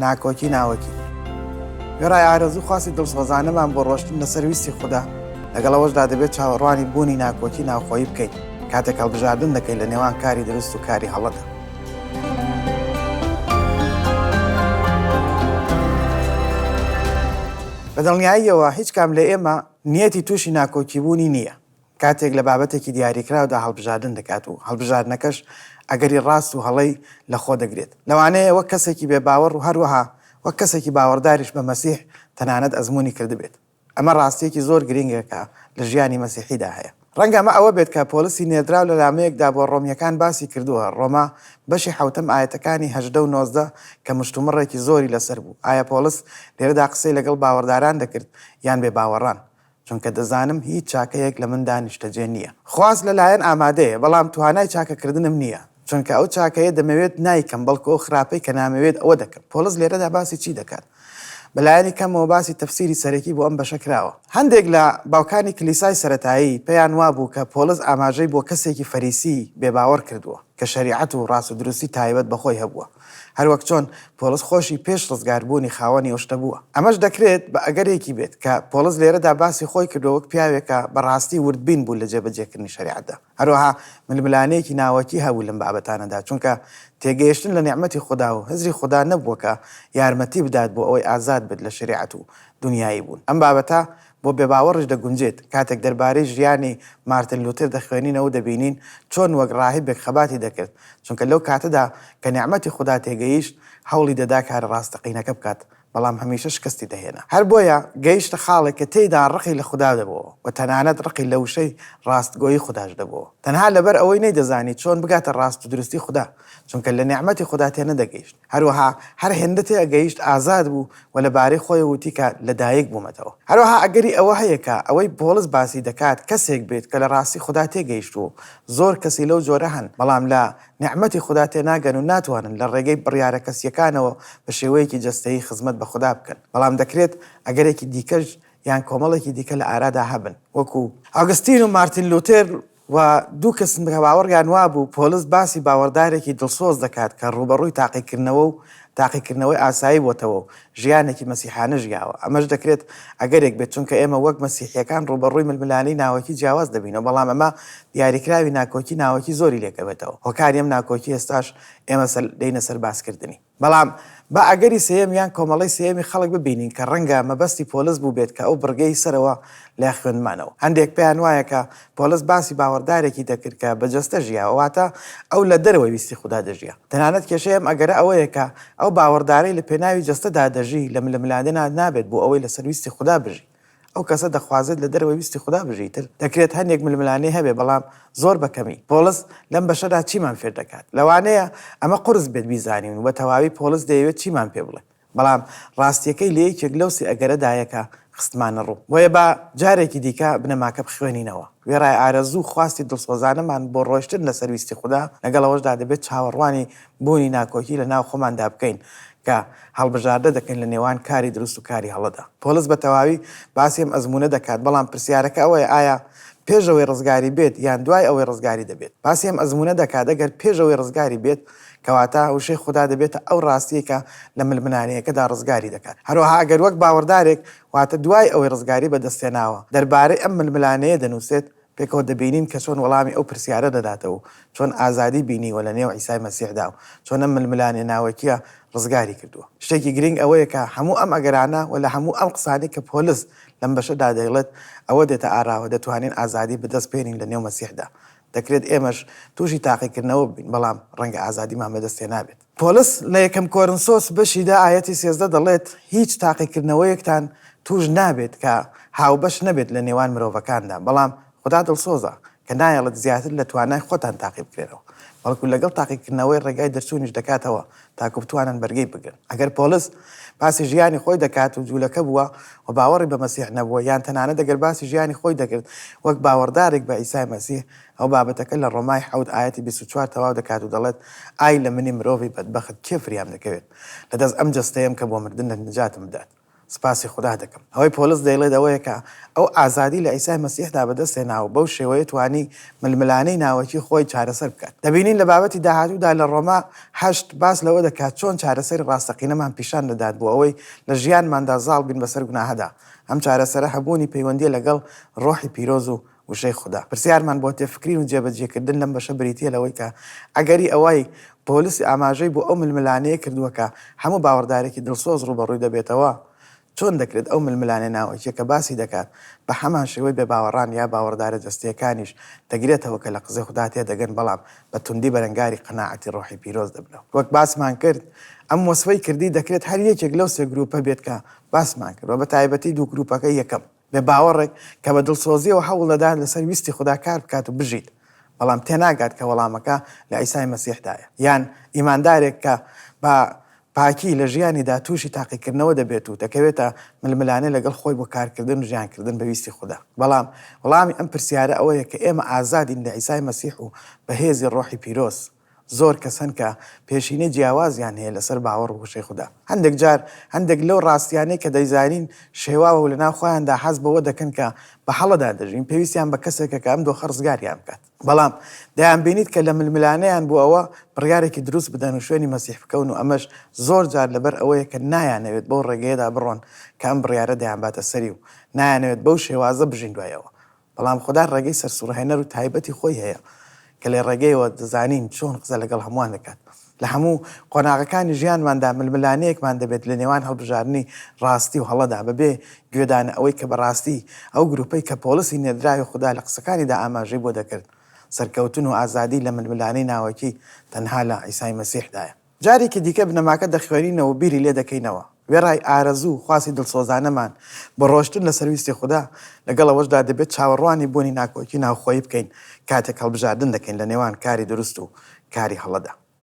ناکۆکی ناوەکی. وێڕای ئارەزوو خواستی دڵسۆزانەمان بۆ ڕۆشتن لەسەر ویستی خودا، لەگەڵ ئەوەشدا دەبێت چاوەڕوانی بوونی ناکۆکی ناوخۆیی بکەین کاتێک هەڵبژاردن دەکەین لە نێوان کاری دروست و کاری هەڵەدا. بە دڵنیاییەوە هیچ کام لە ئێمە نیەتی تووشی ناکۆکیبوونی نییە کاتێک لە بابەتێکی دیاریکراودا هەڵبژاردن دەکات و هەڵبژاردنەکەش ئەگەری ڕاست و هەڵەی لە خۆ دەگرێت. لەوانەیە وەک کەسێکی بێ باوەڕ و هەروەها وەک کەسێکی باوەڕداریش بە مەسیح تەنانەت ئەزموونی کردبێت. ئەمە ڕاستییەکی زۆر گرینگە کە لە ژیانی مەسیحیدا هەیە. ڕەنگە ئەمە ئەوە بێت کە پۆڵسی نێردراو لە نامەیەکدا بۆ ڕۆمییەکان باسی کردووە، ڕۆما بەشی حەوتەم ئایەتەکانی 18 و 19 کە مشتومڕێکی زۆری لەسەر بوو. ئایا پۆڵس لێرەدا قسەی لەگەڵ باوەڕداران دەکرد یان بێباوەڕان؟ چونکە دەزانم هیچ چاکەیەک لە مندا نیشتەجێ نییە. خواست لە لایەن ئامادەیە، بەڵام توانای چاکەکردنم نییە. چونکە ئەو چاکەیە دەمەوێت نایکەم، بەڵکو ئەو خراپەی کە نامەوێت ئەوە دەکەم. پۆڵس لێرەدا باسی چی دەکات؟ بە لایەنی کەمەوە باسی تەفسیری سەرەکی بۆ ئەم بەشە کراوە. هەندێک لە باوکانی کلیسای سەرەتایی پێیان وابوو کە پۆڵس ئاماژەی بۆ کەسێکی فەریسی بێباوەڕ کردووە کە شەریعەت و ڕاستودروستی تایبەت بە خۆی هەبووە، هەروەک چۆن پۆڵس خۆشی پێش ڕزگاربوونی خاوەنی ئەو شتە بووە. ئەمەش دەکرێت بە ئەگەرێکی بێت کە پۆڵس لێرەدا باسی خۆی کردووە وەک پیاوێک کە بە ڕاستی وردبین بوو لە جێبەجێکردنی شەریعەتدا. هەروەها ململانێیەکی ناوەکی هەبوو لەم بابەتانەدا، چونکە تێگەیشتن لە نیعمەتی خودا و هزری خودا نەبووە کە یارمەتی بدات بۆ ئەوەی ئازاد بێت لە شەریعەت و دونیایی بوون. ئەم بابەتە بۆ بێباوەڕیش دەگونجێت، کاتێک دەربارەی ژیانی مارتن لوتێر دەخوێنینەوە و دەبینین چۆن وەک ڕاهیبێک خەباتی دەکرد، چونکە لەو کاتەدا کە نیعمەتی خودا تێگەیشت هەوڵی دەدا کارە ڕاستەقینەکە بکات، بەڵام هەمیشە شکستی دەهێنا. هەر بۆیە گەیشتە خاڵێک کە تێیدا ڕقی لە خودا دەبۆوە و تەنانەت ڕقی لە وشەی ڕاستگۆیی خوداش دەبۆوە. تەنها لەبەر ئەوەی نەیدەزانی چۆن بگاتە ڕاست و دروستی خودا، چونکە لە نیعمەتی خودا تێنەدەگەیشت. هەروەها هەر هێندە تێئەگەیشت ئازاد بوو و لە بارەی خۆیەوە وتی کە لە دایک بوومەتەوە. هەروەها ئەگەری ئەوە هەیە کە ئەوەی پۆڵس باسی دەکات کەسێک بێت کە لە ڕاستی خودا تێگەیشتووە و زۆر کەسی لەو جۆرە هەن بەڵام لە نیعمەتی خودا تێناگەن و ناتوانن لە ڕێگەی بڕیارە کەسییەکانەوە بە شێوەیەکی جەستەیی خزمەت بە خودا بکەن. بەڵام دەکرێت ئەگەرێکی دیکەش یان کۆمەڵێکی دیکە لە ئارادا هەبن وەکو، ئاگستین و مارتین لوتێر و دوو کەسن کە باوەڕیان وابوو پۆلس باسی باوەڕدارێکی دڵسۆز دەکات کە ڕووبەڕووی تاقیکردنەوە و تاقیکردنەوەی ئاسایی بۆتەوە و ژیانێکی مەسیحانە ژیاوە. ئەمەش دەکرێت ئەگەرێک بێت چونکە ئێمە وەک مەسیحییەکان ڕووبەڕووی ململانێی ناوەکی جیاواز دەبینەوە بەڵام ئەمە دیاریکراوی ناکۆکی ناوەکی زۆری لێکەوێتەوە. هۆکاری ئەم ناکۆکی ئێستاش ئێمە دێینە سەر باسکردنی. بەڵام با ئەگەری سێیەم یان کۆمەڵەی سێیەمی خەڵک ببینین کە ڕەنگە مەبەستی پۆلس بووبێت کە ئەو بڕگەی سەرەوە لە خوێندمانەوە. هەندێک پێیان وایە کە پۆلس باسی باوەڕدارێکی دەکرد کە بە جەستە ژیاوە، واتە ئەو لە دەرەوەی ویستی خودا دەژیا. تەنانەت کێشەی ئەم ئەگەرە ئەوەیە کە ئەو باوەڕدارەی لە پێناوی جەستەدا دەژی لە ململانێ نابێت بۆ ئەوەی لەسەر ویستی خودا بژی. ئەو کەسە دەخوازێت لە دەرەوەی ویستی خودا بژی، ئیتر دەکرێت هەندێک ململانێ هەبێ بەڵام زۆر بە کەمی. پۆڵس لەم بەشەدا چیمان فێر دەکات؟ لەوانەیە ئەمە قورس بێت بیزانین و بە تەواوی پۆڵس دەیەوێت چیمان پێ بڵێ، بەڵام ڕاستییەکەی لە یەکێک لەو سێ ئەگەرەدایە کە خستمانە ڕوو. بۆیە با جارێکی دیکە بنەماکە بخوێنینەوە. وێڕای ئارەزوو و خواستی دڵسۆزانەمان بۆ ڕۆیشتن لەسەر ویستی خودا، لەگەڵ ئەوەشدا دەبێت چاوەڕوانی بوونی ناکۆکی لە ناو خۆماندا بکەین کە هەڵبژاردە دەکەین لە نێوان کاری دروست و کاری هەڵەدا. پۆڵس بە تەواوی باسی ئەم ئەزموونە دەکات، بەڵام پرسیارەکە ئەوەیە ئایا پێش ئەوەی ڕزگاری بێت یان دوای ئەوەی ڕزگاری دەبێت؟ باسی ئەم ئەزموونە دەکات، ئەگەر پێش ئەوەی ڕزگاری بێت، کەواتە وشەی خودا دەبێتە ئەو ڕاستییەی کە لە ململانێیەکەدا ڕزگاری دەکات. هەروەها ئەگەر وەک باوەڕدارێک، واتە دوای ئەوەی ڕزگاری بەدەستهێناوە، دەربارەی ئەم ململانێیە دەنووسێت، پێکەوە دەبینین کە چۆن وەڵامی ئەو پرسیارە دەداتەوە و چۆن ئازادی بینیوە لە نێو عیسای مەسیحدا و چۆن ئەم ململانێ ناوەکییە ڕزگاری کردووە. شتێکی گرینگ ئەوەیە کە هەموو ئەم ئەگەرانە و لە هەموو ئەم قسانەی کە پۆلس لەم بەشەدا دەیڵێت ئەوە دێتە ئاراوە دەتوانین ئازادی بەدەست بێنین لە نێو مەسیحدا. دەکرێت ئێمەش تووشی تاقیکردنەوە ببین بەڵام ڕەنگە ئازادیمان بەدەست هێنابێت. پۆلس لە یەکەم کۆرنسۆس بەشی دە ئایەتی 13 دەڵێت، هیچ تاقیکردنەوەیەکتان تووش نابێت کە هاوبەش نەبێت لە نێوان مرۆڤەکاندا، بەڵام خودا دڵسۆزە کە نایەڵێت زیاتر لە توانای خۆتان تاقی بکرێنەوە، بەڵکو لەگەڵ تاقیکردنەوەی ڕێگای دەرچوونیش دەکاتەوە تاکو بتوانن بەرگەی بگرن. ئەگەر پۆلس باسی ژیانی خۆی دەکات و جوولەکە بووە و باوەڕی بە مەسیح نەبووە، یان تەنانەت ئەگەر باسی ژیانی خۆی دەکرد وەک باوەڕدارێک بە عیسای مەسیح، ئەو بابەتەکە لە ڕۆمای حەوت ئایەتی 24 تەواو دەکات و دەڵێت، ئای لە منی مرۆڤی بەدبەخت کێ فریام دەکەوێت لە دەست ئەم جەستەیەم کە بۆ مردن لە نەجاتم بدات؟ سپاسی خودا دەکەم. ئەوەی پۆڵس دەیڵێت ئەوەیە کە ئەو ئازادی لە عیسای مەسیحدا بەدەست هێنا و بەو شێوەیە توانی ململانێی ناوەکی خۆی چارەسەر بکات. دەبینین لە بابەتی داهاتوودا لە ڕۆما هەشت باس لەوە دەکات چۆن چارەسەری ڕاستەقینەمان پیشان دەدات بۆ ئەوەی لە ژیانماندا زاڵ بین بەسەر گوناهدا. ئەم چارەسەرە هەبوونی پەیوەندییە لەگەڵ ڕۆحی پیرۆز و وشەی خودا. پرسیارمان بۆ تێفکرین و جێبەجێکردن لەم بەشە بریتییە لەوەی کە ئەگەری ئەوەی پۆلس ئاماژەی بۆ ئەو ململانێیە کردووە کە هەموو باوەڕدارێکی دڵسۆز ڕووبەڕووی دەبێتەوە، چۆن دەکرێت ئەو ململانێ ناوەکییە کە باسی دەکات بە هەمان شێوەی بێباوەڕان یا باوەڕدارە جەستەیەکانیش دەگرێتەوە کە لە قسەی خودا تێدەگەن بەڵام بە توندی بەرەنگاری قەناعەتی ڕۆحی پیرۆز دەبنەوە؟ وەک باسمان کرد ئەم وەسفەی کردی دەکرێت هەر یەکێک لەو سێ گرووپە بێت کە باسمان کرد و بە تایبەتی دوو گرووپەکەی یەکەم. بێ باوەڕێک کە بە دڵسۆزییەوە هەوڵ دەدات لەسەر ویستی خودا کار بکات و بژیت، بەڵام تێناگات کە وەڵامەکە لە عیسای مەسیحدایە. یان ئیماندارێک کە بە پاکی لە ژیانیدا تووشی تاقیکردنەوە دەبێت و دەکەوێتە ململانێ لەگەڵ خۆی بۆ کارکردن و ژیانکردن بە ویستی خودا. بەڵام وەڵامی ئەم پرسیارە ئەوەیە کە ئێمە ئازادین لە عیسای مەسیح و بە هێزی ڕۆحی پیرۆز. زۆر کەس هەن کە پێشینەی جیاوازیان هەیە لەسەر باوەڕ و وشەی خودا. هەندێک جار هەندێک لەو ڕاستیانەی کە دەیزانین شێواوە و لەناو خۆیاندا حەز بەوە دەکەن کە بە هەڵەدا دەژین، پێویستیان بە کەسێکە کە ئەم دۆخە ڕزگاریان بکات. بەڵام دەیانبینیت کە لە ململانێیان بۆ ئەوە بڕیارێکی دروست بدەن و شوێنی مەسیح بکەون و ئەمەش زۆر جار لەبەر ئەوەیە کە نایانەوێت بەو ڕێگەیەدا بڕۆن کە ئەم بڕیارە دەیانباتە سەری و نایانەوێت بەو شێوازە بژین دوای ئەوە. بەڵام خودا ڕێگەی سەرسوڕهێنەر و تایبەتی خۆی هەیە کە لە ڕێگەیەوە دەزانین چۆن قسە لەگەڵ هەمووان دەکات. لە هەموو قۆناغەکانی ژیانماندا ململانێیەکمان دەبێت لە نێوان هەڵبژاردنی ڕاستی و هەڵەدا بەبێ گوێدانە ئەوەی کە بەڕاستی ئەو گروپەی کە پۆڵسی نێردراوی خودا لە قسەکانیدا ئاماژەی بۆ دەکرد سەرکەوتن و ئازادی لە ململانێی ناوەکی تەنها لە عیسای مەسیحدایە. جارێکی دیکە بنەماکە دەخوێنینەوە و بیری لێ دەکەینەوە. وێڕای ئارەزوو و خواستی دڵسۆزانەمان بۆ ڕۆشتن لەسەر ویستی خودا، لەگەڵ ئەوەشدا دەبێت چاوەڕوانی بوونی ناکۆکی ناوخۆیی بکەین کاتێک هەڵبژاردن دەکەین لە نێوان کاری دروست و کاری هەڵەدا.